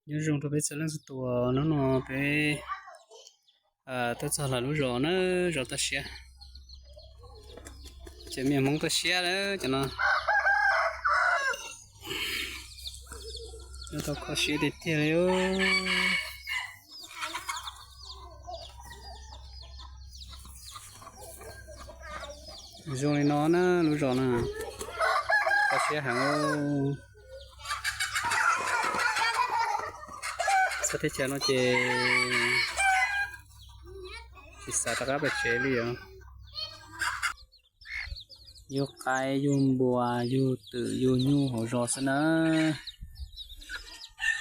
Nyob zoo rau peb txhua leej txhua tus, hnub no peb tuaj txog lawm lub zos na, zos Toj Siab. Ces me Hmoob Toj Siab lawm cov no. Nyob tau kho siab tiag tiag li. Zoo li no na lub zos na, kho siab heev. Txog teb chaws no ces tsis xav rov qab pem tsev li os. Yug qaib yug npua yug twm yug nyuj hauv zos xwb na.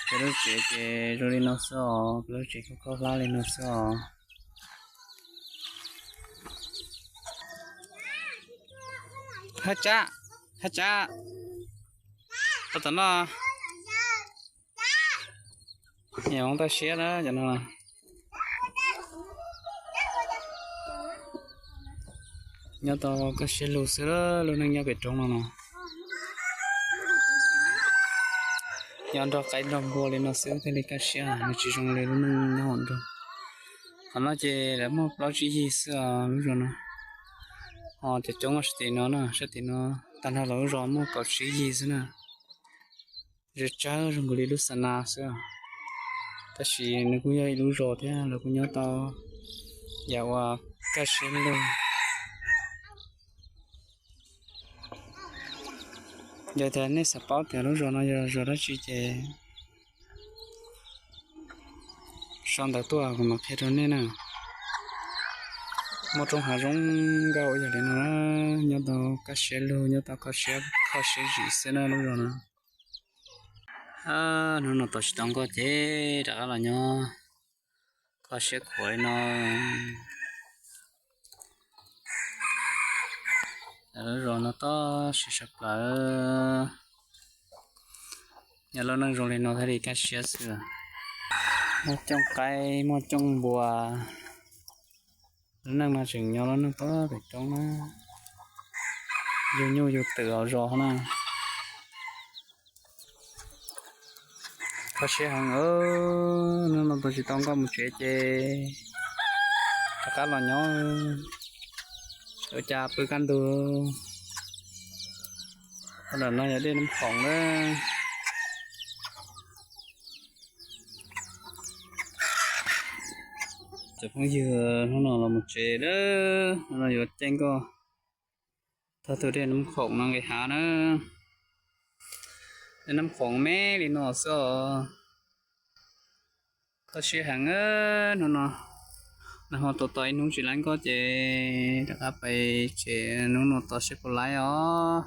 Peb lub tsev ces zoo li no xwb os, peb lub tsev koj koj hlab li no xwb os. Haj Tsab, Haj Tsab, qhov tom no. Niam Hmoob Toj Siab na cov no. Nyob tau koj siab lug xwb, lub neej nyob pem roob no no. Nyob nrog qaib nrog npua li no xwb thiaj li kaj siab, nws tsis zoo li lub neej nyob hauv nroog. Qhov no ces lawv muaj plaub tsib yig xwb os lub zos no. Ho cov coob sab tim no na, sab tim no tag nrho lawv lub zos muaj kaum tsib yig xwb na. Ze tsawg zoo nkaus li lub xa na xwb, tab sis nws kuj yog ib lub zos thiab lawv kuj nyob tau yam uas kaj siab lug. Yog tias nej xav paub tias lub zos no yog zos dab tsi ces sau ntawv tuaj kuv mam qhia rau nej na. Muaj roob hav zoo nkauj ua yog li no, nyob tau kaj siab lug, nyob tau kho siab zim xwb na lub zos no. Hnub no tos tsis tau nkoj ces rov qab los nyob kho siab khuav li no. Lub zos no tob siab sawv plaws. Nyob lub neej zoo li no thiaj li kaj siab xwb. Muaj cooj qaib muaj cooj npua, lub neej no tseem nyob lub neej tob pem roob na, yug nyuj yug twm hauv zos na. Kho siab heev, hnub no tos tsis tau nkoj mus tsev ces rov qab los nyob. Ua cas pw kaj ntug. Qhov ntawm no yog dej Nab Khoom na. Cov phooj ywg, hnub no los mus tsev lawm, hnub no yuav caij nkoj taug tus dej Nab Khoom no nqis hav na. Dej Nab Khoom me li no xwb os. Kho siab heev, hnub no nag hmo tos tos ib hnub tsis laib nkoj ces rov qab pem tsev, hnub no tos seb puas laib os.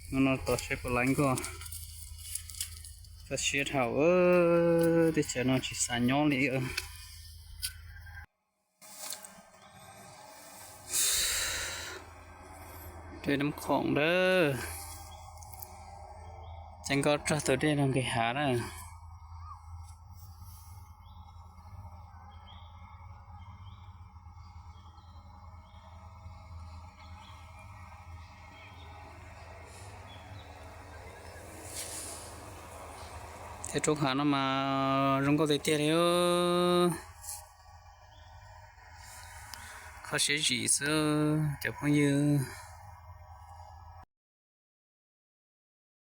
Hnub no tos seb puas laib nkoj. Kho siab dhau, teb chaws no tsis xav nyob li. Dej Nab Khoom lawm, caij nkoj taug tus dej no nqis hav na. Tej roob hav no mas zoo nkauj tiag tiag li. Kho siab zim xwb cov phooj ywg.